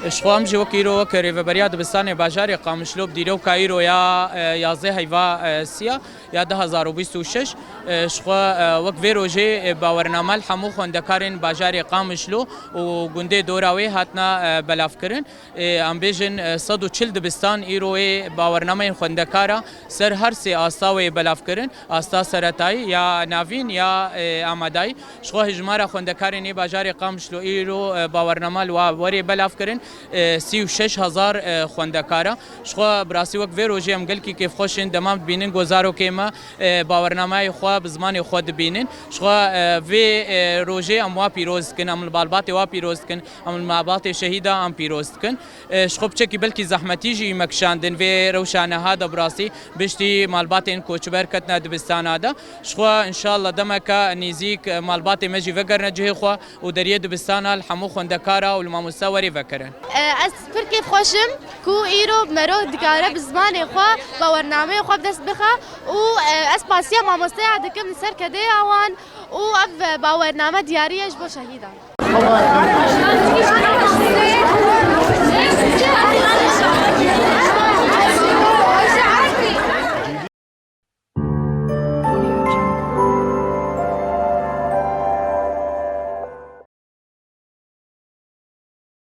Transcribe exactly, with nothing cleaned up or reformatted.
Ji xwe em jî wek îro wek rêveberiya dibistanê bajarê Qamişlo bi dîroka îro ya, e, yazdeh heyva, e, siya ya du hezar û bîst û şeş, e, ji xwe, e, wek vê rojê, e, bawername li hemû xwendekarên bajarê Qamişlo û gundê dora wê hatine, e, belavkirin. E, em bêjin, e, sed û çil dibistan îro ê bawernameyên xwendekara ser her sê asta wê belavkirin, asta seretayî ya navîn ya, e, amadayî. Ji xwe hejmara xwendekarên ê bajarê Qamişlo îro, e, bawername li wa werê belavkirin, e, sî û şeş hezar, e, xwendekar e. Ji xwe bi rastî wek vê rojê em gelkî kêfxweş in, dema dibînin ku zarokê me, e, bawernameyê xwe bi zimanê xwe dibînin. Ji xwe, e, vê, e, rojê em wa pîroz dikin, em li malbatê wa pîroz dikin, em li malbatê şehîda em pîroz dikin. E, ji xwe piçekî belkî zehmetî jî me kişandin vê rewşa niha de bi rastî biştî malbatên koçber ketine dibistana de. Ji xwe înşallah demeke nêzîk, e, malbatê me jî vegerine cihê xwe û deriyê dibistana li hemû xwendekara û li mamoste werê vekirin. Ez pir kêfxweş im ku îro mero dikare bi zimanê xwe bawernameyê xwe bi dest bixe û, e, ez pasiya mamosteya dikim li ser kedêya wan û ev, e, bawername diyarî ye ji bo şehîdan.